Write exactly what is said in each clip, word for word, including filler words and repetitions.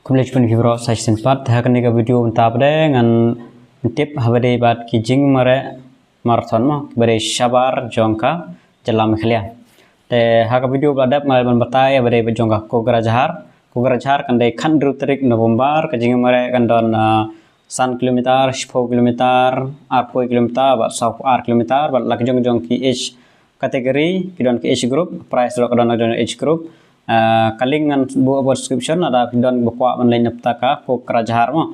Khublei shibun ïa phi baroh sa shisien pat ha kane ka video mynta pat de ngan tip haba dei bad ki jingmareh marathon mo kiba dei shabar jong ka jylla Meghalaya. Te ha ka video ba la dep nga la ban batai haba dei bad jong ka Kokrajhar. Kokrajhar kan dei khathynriew tarik November, ka jingmareh kan don ah, san kilometer, shiphew kilometer, arphew kilometer bad sawphew ar kilometer bad la ka jong jong ki age category, ki don ki age group, prize ruh ka don la ka jong age group. Ah, ka link ngan buh ha description, lada phi don ba kwah ban leit na bynta ka Kokrajhar mo.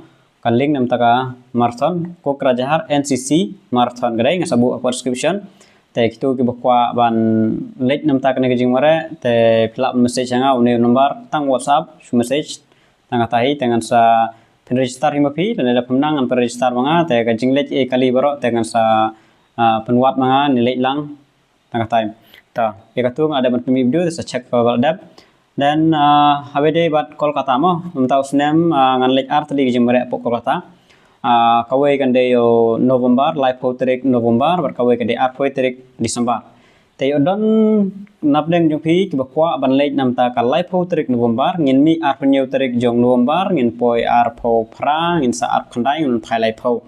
Ka link na bynta ka marathon, Kokrajhar N C C marathon ka dei, ngan sa buh ha description. Te kito kiba kwah ban leit na bynta kane ka jingmareh, te phi lah message ha nga une u number, tang WhatsApp, shu message, tang kata hi, te ngan sa pynregister hi ma phi, lane da phim nang ngan pynregister ma nga, te ka jingleit ei kali baroh, te ngan sa ah, pynwad ma nga ne leit lang, tang kata hi. Ta, ïa katu nga la dep ban pynmih video, te sa check ka ba la dep. Then ah, haba dei bad Kolkata mo, mynta u snem ah, ngan leit ar tylli ki jingmareh hapoh Kolkata. Ah, kawei kan dei u November, laiphew tarik November, bad kawei kan dei arphew tarik December. Te ïoh don napdeng jong phi kiba kwah ban leit na bynta ka laiphew tarik November, ngin mih arphew hynñiew tarik jong November, ngin poi arphew phra, ngin sah arphew khyndai, ngin phai laiphew.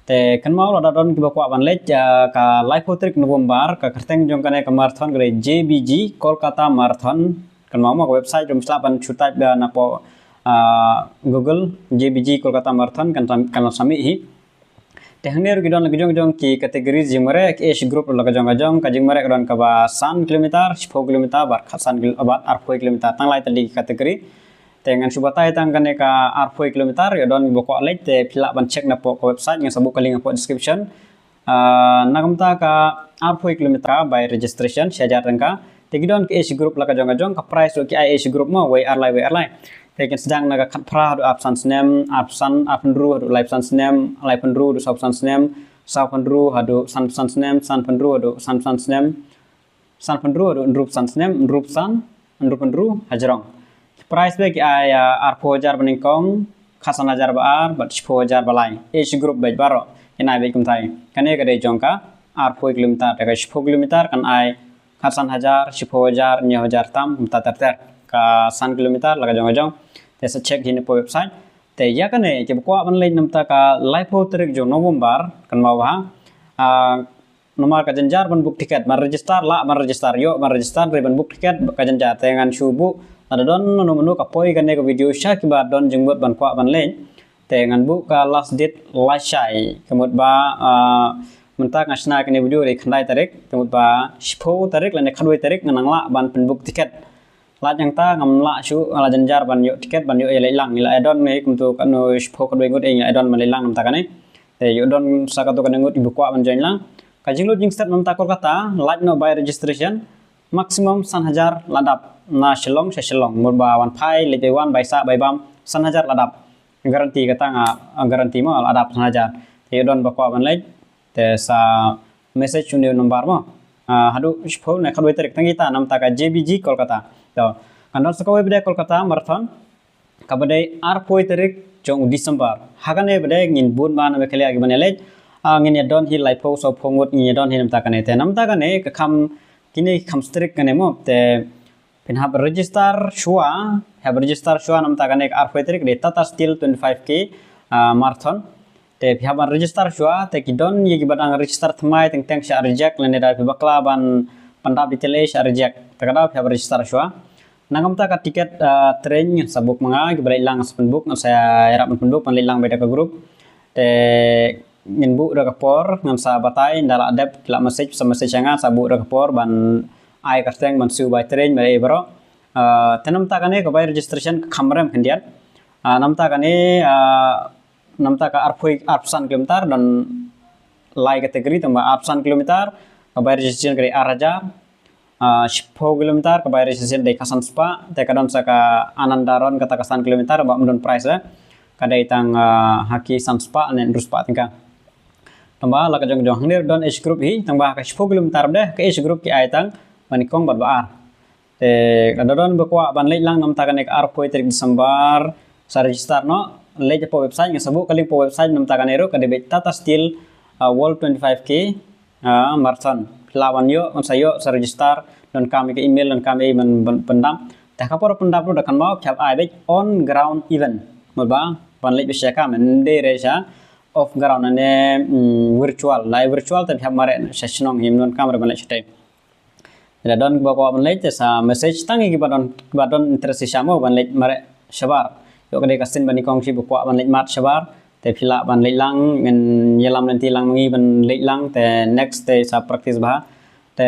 Te kynmaw lada don kiba kwah ban leit ah, ka laiphew tarik November, ka kyrteng jong kane ka marathon ka dei J B G Kolkata Marathon. Kynmaw mo ka website ruh phi lah ban shu type da napoh ah, Google J B G Kolkata Marathon kan tam-, kan sa mih hi. Te hangne ruh ki don la ka jong jong ki category jingmareh, ki age group ruh la ka jong ka jong, ka jingmareh ka don kaba san kilometer, shiphew kilometer bad khatsan kil-, bad arphew kilometer, tang lai tylli ki category. Te ngan shu batai tang kane ka arphew kilometer, ïoh don ba kwah leit, te phi lah ban check napoh ka website, ngan sa buh ka link hapoh description. Ah, na ka bynta ka arphew kilometer by registration, shi hajar tyngka. Te ki don ki age group la ka jong ka jong, ka prize ruh ki ai age group mo, wei ar lai, wei ar lai. Te kin sdang na ka khatphra haduh arphew san snem, arphew san, arphew hynriew haduh laiphew san snem, laiphew hynriew haduh sawphew san snem, sawphew hynriew haduh sanphew san snem, sanphew hynriew haduh hynriewphew san snem, sanphew hynriew haduh hynriewphew san snem, hynriewphew san, hynriewphew hynriew hajrong. Ki prize ba ki ai ah, arphew hajar ba nyngkong, khatsan hajar ba ar, bad shiphew hajar ba lai. Age group beit baroh. Kin ai beit kumtai. Kane ka dei jong ka arphew kilometer, te ka shiphew kilometer kan ai khatsan hajar, shiphew hajar, hynñiew hajar tam, kumta ter ter. Ka san kilometer la ka jong ka jong. Te sa check hi napoh website. Te ïa kane kiba kwah ban leit na bynta ka laiphew tarik jong November, kynmaw bha. Ah, namar ka jynjar ban book ticket, ban register, lah ban register, ïoh ban register, dei ban book ticket ka jynjar. Te ngan shu buh, lada don mano mano ka poi kane ka video sha kiba don jingmut ban kwah ban leit. Te ngan buh ka last date lashai, ka mut ba ah, mynta nga shna kane video dei khyndai tarik, ka mut ba shiphew tarik lane khatwei tarik ngan nang lah ban pynbook ticket. Lait hangta ngam lah shuh, nga la jynjar ban ïoh ticket, ban ïoh ïa leit lang. Ngi la ïa don ne kumto katno shiphew khatwei ngut, eh, ngi la ïa don ban leit lang na bynta kane. Te ïoh don sa katto katne ngut iba kwah ban join lang. Ka jinglut jingstep na bynta Kolkata, lait noh by registration, maximum san hajar la dap na Shillong sha Shillong. Mut ba wan phai, leit bai wan, bai sah, bai bam, san hajar la dap. Guarantee kata nga, ah, guarantee mo la dap san hajar. Te ïoh don ba kwah ban leit, te sa message une u number mo. Ah, haduh shiphew ne khatwei tarik tang kita na bynta ka J B G Kolkata. To, kan don sa kawei pat de Kolkata Marathon, kaba dei arphew tarik jong u December. Ha kane pat de ngin bun bha na Meghalaya kiban ïa leit. Ah, ngin ïa don hi laiphew sawphew ngut, ngin ïa don hi na bynta kane. Te na bynta kane ka kham, kine ki kham strict kane mo. Te phin hap register shuwa, hap register shuwa na bynta kane ka arphew tarik, dei Tata Steel twenty-five K ah, Marathon. Te phi hap ban register shuwa, te ki don ïa kiba dang register thymmai teng teng shah reject, lane da phi bakla ban pyndap detail eh shah reject. Te ka daw phi hap register shuwa. Na ka bynta ka ticket ah, train ngan sa book ma nga, kiba leit lang ngan sa pynbook, ngan sa ïarap ban pynbook, ban leit lang beit da ka group. Te ngin buh da ka por, ngan sa batai, ynda la dep, ki la message, sa message ïa nga, sa buh da ka por ban ai kyrteng, ban siew by train, ba dei baroh. Ah, te na bynta kane ka by registration ka kham rem khyndiat. Ah, na bynta kane, ah, na bynta ka arphew, arphew san kilometer don lai category, tang ba arphew san kilometer, ka by registration ka dei ar hajar, ah, shiphew kilometer, ka by registration dei khatsan spah, te ka don sa ka Ananda Run kata ka san kilometer, ba ym don prize eh. Ka dei tang, ah, ha ki san spah ne hynriew spah tyngka. Tang ba la ka jong jong hangne don age group hi, tang ba ka shiphew kilometer de, ka age group ki ai tang ba nyngkong bad ba ar. Te lada don ba kwah ban leit lang na bynta kane ka arphew tarik December, sa register noh, leit hapoh website, ngan sa buh ka link hapoh website, na bynta kane ruh ka dei beit Tata Steel ah, World twenty-five K ah, Marathon. Phi lah ban ïoh, ngan sa ïoh, sa register, donkam ïa ka email, donkam ïa i ban, ban pyndap. Te ha ka por pyndap ruh da kynmaw phi hap ai beit on ground event. Mut ba ban leit ba sha ka, ym dei re sha off ground ne, mm, virtual. Lada virtual te phi hap mareh sha shnong, ym donkam re ban leit shatei. Lada don kiba kwah ban leit te sa message, tang kiba don, kiba don interest shisha mo ban leit mareh shabar. Ïoh ka dei ka sien ba nyngkong shisha ba kwah ban leit mad shabar. Te phi lah ban leit lang, men ïalam lynti lang ma ngi ban leit lang, te next te sa practice bha. Te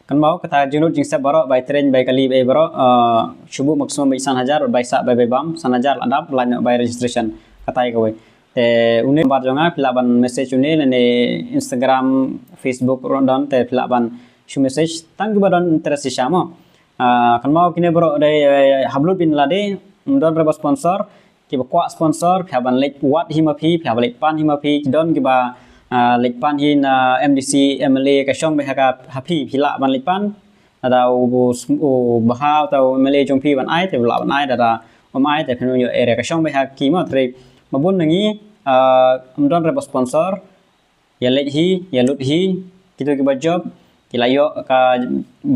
kynmaw kata jinglut jingsep baroh, bai train, bai kali, bai baroh, eh, shu buh maximum bai san hajar, bai sah bai, bai bam san hajar, la dap lait noh bai registration. Kata ïa kawei. Te une number jong nga, phi lah ban message une, lane Instagram, Facebook ruh don, te phi lah ban shu message tang kiba don interest shisha mo. Ah, kynmaw kine baroh dei, eh, hap lut beit na lade, ym don re ba sponsor, kiba kwah sponsor, phi hap ban leit wad hi ma phi, phi hap ban leit pan hi ma phi, don kiba, ah, leit pan hi na M D C, M L A, ka shong beit ha ka ha phi, phi lah ban leit pan. Lada u, u, u bha uta u M L A jong phi ban ai, te u lah ban ai, lada um ai, te phin ïoh area ka shong beit ha ki mo, te re ba bun na ngi, ah, ym don re ba sponsor, ïa leit hi, ïa lut hi, kito kiba job, ki la ïoh ka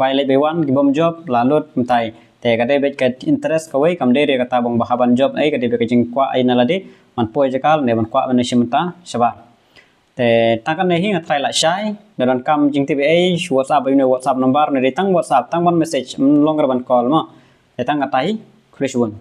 bai leit bai wan, ki bym job, la lut, mynta. Te ka dei beit ka interest kawei, kam dei re kata ba ong ba hap ban job, ei, ka dei beit ka jingkwah ei na lade, ban poi jaka, ne ban kwah ban shim mynta shabar. Te tang kane hi nga trai la shai, lada donkam jingtip ei, shu WhatsApp, ïa une WhatsApp number, ne dei tang WhatsApp, tang ban message, ym long re ban call mo. Te tang kata hi, khublei shibun.